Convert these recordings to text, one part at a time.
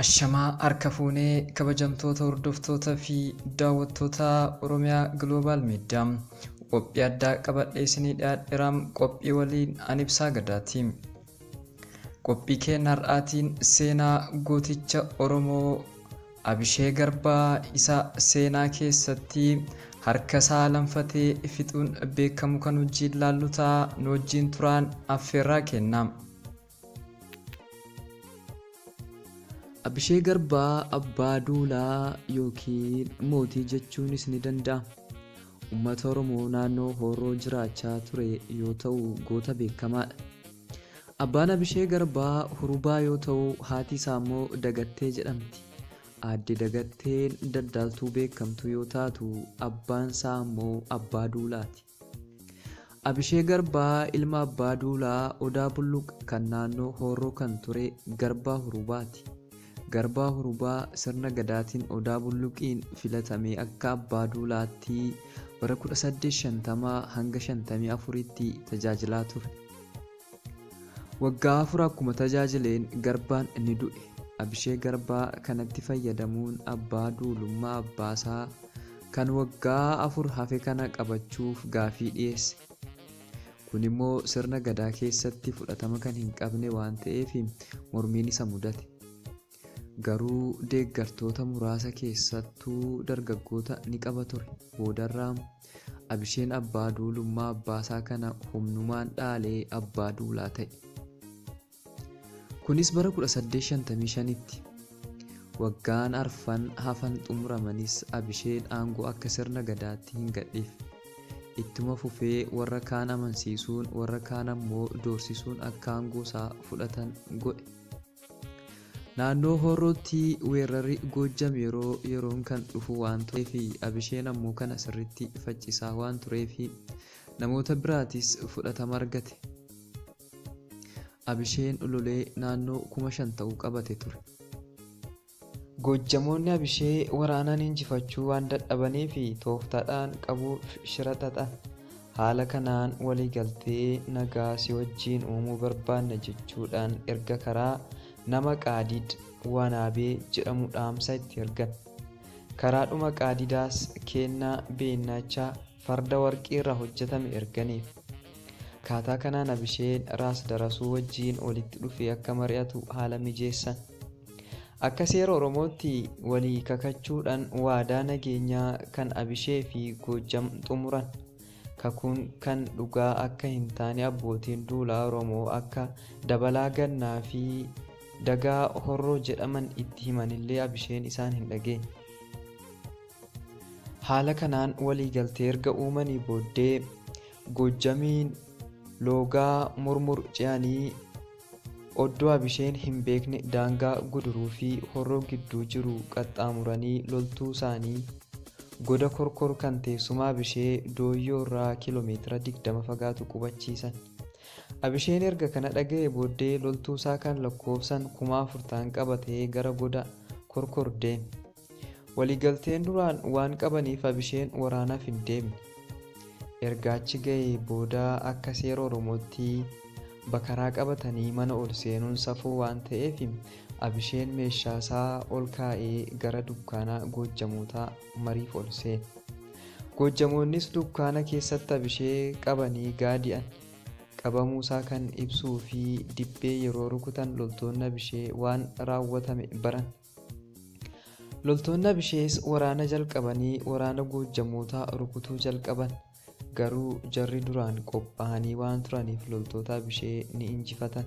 Ashamaa harka fuunee kabajamtoota hordoftoota fi daawwattoota Oromiyaa Global Media qophii addaa qabadhee isinii dhiyaadheera. Qophii waliin ani Ibsaa Gadaati. Qophii keenya har'aatiin seenaa gooticha Oromoo Abishee Garbaa isa seenaa keessatti harka isaa alanfatee fixuun beekamu kan wajjin laallu ta'a. Nu wajjin turaan affeerraa kenna. Abishee Garbaa Abbaa Duulaa yookiin Mootii jechuunis ni danda'ama. Uummata Oromoo naannoo Horroo jiraachaa ture yoo ta'u goota beekamaadha. Abbaan Abishee Garbaa Hurubaa yoo ta'u haati isaa immoo Dagattee jedhamti. Aadde Dagatteen daldaltuu beekamtuu yoo taatu abbaan isaa immoo Abbaa Duulaati. Abishee Garbaa ilma Abbaa Duulaa Odaa Bulluq kan naannoo Horroo kan ture Garbaa Hurubaati. Garbaa Hurubaa sirna gadaatiin Odaa Bulluqiin filatamee akka Abbaa Duulaatti bara 1850 hanga 54tti tajaajilaa ture. Waggaa afur akkuma tajaajileen Garbaan ni du'e. Abishee Garbaa kanatti fayyadamuun abbaa duulummaa abbaasaa kan waggaa afur hafe kana qabachuuf gaafii dhiyeesse. Kun immoo sirna gadaa keessatti fudhatama kan hin qabne waan ta'eef mormiin isa mudate. Garuu deeggartoota muraasa keessattuu dargaggoota ni qaba ture. Boodarraa Abisheen abbaa duulummaa abbaasaa kana humnumaan dhaalee abbaa duulaa ta'e. Kunis bara 1855tti. Waggaan arfan hafan xumuramanis Abisheen aangoo akka sirna gadaatti hin gadhiifne. Ittuma fufee warra kaan amansiisuun warra kaan ammoo doorsisuun akka aangoo isaa fudhatan godhe. Naannoo Horrootti weerarri Goojjam yeroo yeroon kan dhufu waan tureef Abisheen ammoo kana sirriitti faccisaa waan tureef namoota biraatis fudhatama argate. Abisheen lolee naannoo 5,000 ta'uu qabate ture. Goojjamoonni Abishee waraanaan injifachuu waan dadhabaniif tooftaadhaan qabuuf shira xaxan. Haala kanaan waliigaltee nagaa si wajjin uumuu barbaanna jechuudhaan erga karaa nama Qaadid Wanaabee jedhamu dhaamsa itti ergan. Karaadhuma Qaadidaas kennaa beennaachaa farda warqii irraa hojjetame erganiif. Akkaataa kanaan Abisheen Raas Darasuu wajjin walitti dhufee akka mari'atu haala mijeessan. Akka seera Oromootti walii kakachuudhaan waadaa nageenyaa kan Abishee fi Goojjam xumuran. Kakuun kan dhugaa akka hin taane abbootiin duulaa Oromoo akka Dabalaa Gannaa fi Dagaa Horroo jedhaman itti himanillee Abisheen isaan hin dhageenye. Haala kanaan waliigaltee erga uumanii booddee Goojjamiin loogaa murmur ce'anii oddoo Abisheen hin beekne daangaa Guduruu fi Horroo gidduu jiru qaxxaamuranii loltuu isaanii goda Korkor kan teessuma Abishee Dooyyoo irraa kiiloomeetira 20 fagaatu qubachiisan. Abisheen erga kana dhaga'e booddee loltuu isaa kan lakkoofsan 4,000 ta'an qabatee gara goda Korkor deeme. Waliigalteen duraan waan qabaniif Abisheen waraanaaf hin deemne. Erga achi ga'ee booda akka seera Oromootti bakaraa qabatanii mana ol seenuun safuu waan ta'eef Abisheen meeshaa isaa ol kaa'ee gara dukkaana Goojjamootaa mariif ol seene. Goojjamoonnis dukkaana keessatti Abishee qabanii gaadi'an. Qabamuu isaa kan ibsuu fi dibbee yeroo rukutan loltoonni Abishee waan raawwatame baran. Loltoonni Abishees waraana jalqabanii waraana Goojjamootaa rukutuu jalqaban. Garuu jarri duraan qophaa'anii waan turaniif loltoota Abishee ni injifatan.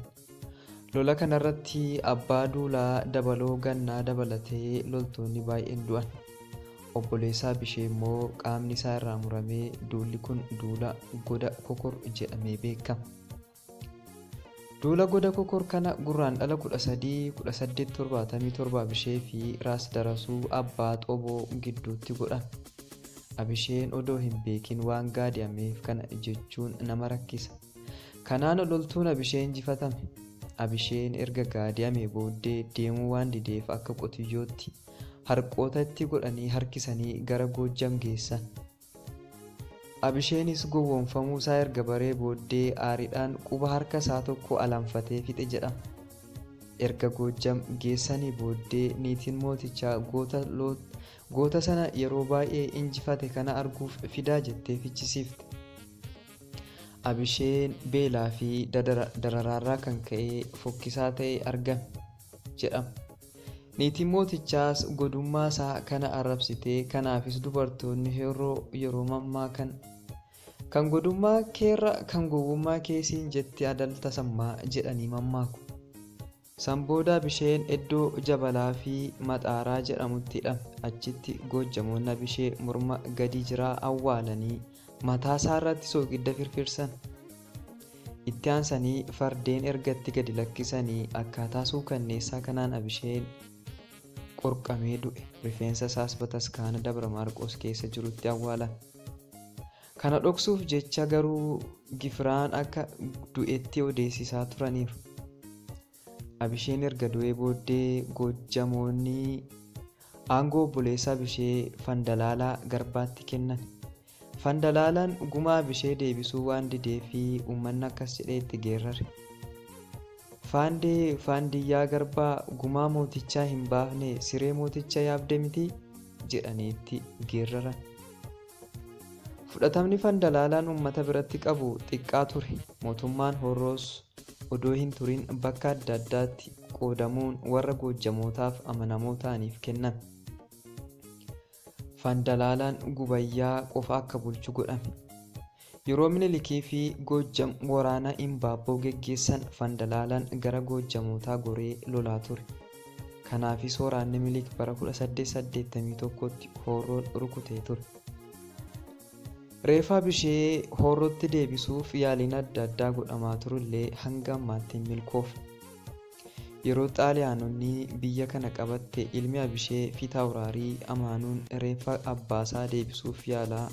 Lola kanarratti Abbaa Duulaa Dabaloo Gannaa dabalatee loltoonni baay'een du'an. Obboleessa Abishee immoo qaamni isaa irraa muramee duulli kun duula Goda Kokor jedhamee beekama. Duula Goda Kokor kana gurraandhala 13 1877 Abishee fi Raas Darasuu Abbaa Xoboo gidduutti godhame. Abisheen odoo hin beekin waan gaadi'ameef kana jechuun nama rakkisa. Kanaan loltuun Abishee injifatame. Abisheen erga gaadi'ame booddee deemuu waan dideef akka qotiyyootti harqootatti godhanii harkisanii gara Goojjam geessan. Abisheenis gowwoomfamuu isaa erga baree booddee aariidhaan quba harka isaa tokko alanfatee fixe jedhama. Erga Goojjam geessanii booddee niitiin mootichaa goota sana yeroo baay'ee injifate kana arguuf fidaa jettee fichisiifte. Abisheen beelaa fi dararaarraa kan ka'e fokkisaa ta'e argame jedhama. Niitiin mootichaas godummaa isaa kana arrabsitee kanaafis dubartoonni yeroo mammaakan kan godummaa keerra kan gowwummaa keessiin jetti adal tasammaa jedhanii mammaaku. San booda Abisheen iddoo Jabalaa fi Maxaaraa jedhamutti hidhame. Achitti Goojjamoonni Abishee morma gadi jiraa awwaalanii mataa isaarratti soogidda firfirsan. Itti aansanii fardeen ergatti gadi lakkisanii akkaataa suukanneessaa kanaan Abisheen qorqamee du'e. Rifeensa isaas bataskaana Dabra Maarqos keessa jirutti awwaalame. Kana dhoksuuf jecha garuu Gifiraan akka du'etti odeessisaa turaniiru. Abisheen erga du'ee booddee Goojjamoonni aangoo obboleessa Abishee Fandalaalaa Garbaatti kennan. Fandalaalaan gumaa Abishee deebisuu waan didee fi uummanni akkas jedhee itti geerrare. Faandee faandiyyaa Garbaa gumaa mootichaa hin baafne siree mooticha yaabde miti jedhanii itti geerraran. Fudhatamni Fandalaalaan uummata biratti qabu xiqqaa ture. Mootummaan Horroos odoo hin turin bakka adda addaatti qoodamuun warra Goojjamootaaf amanamoo ta'aniif kenname. Fandalaalaan Gubayyaa qofa akka bulchu godhame. Yeroo Minilikii fi Goojjam waraana Imbaabboo geggeessan Fandalaalaan gara Goojjamootaa goree lolaa ture. Kanaafis waraanni Minilik bara 1881tti Horroon rukutee ture. Reeffa Abishee Horrootti deebisuuf yaaliin adda addaa godhamaa turullee hanga ammaatti hin milkoofne. Yeroo Xaaliyaanonni biyya kana qabatte ilmi Abishee Fiitaawuraarii Amaanuun reeffa abbaasaa deebisuuf yaalaa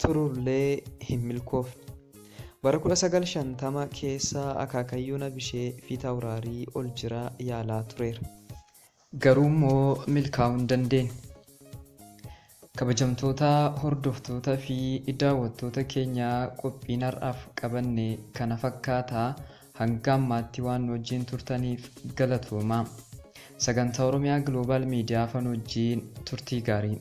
turullee hin milkoofne. Bara 1950 keessa akaakayyuun Abishee Fiitaawuraarii ol jiraa yaalaa tureera. Garuu immoo milkaa'uu hin dandeenye. Kabajamtoota hordoftoota fi daawwattoota keenyaa qophiin har'aaf qabanne kana fakkaataa hanga ammaatti waan nu wajjin turtaniif galatoomaa. Sagantaa Oromiyaa Global Miidiyaa fan wajjin turtii gaarii.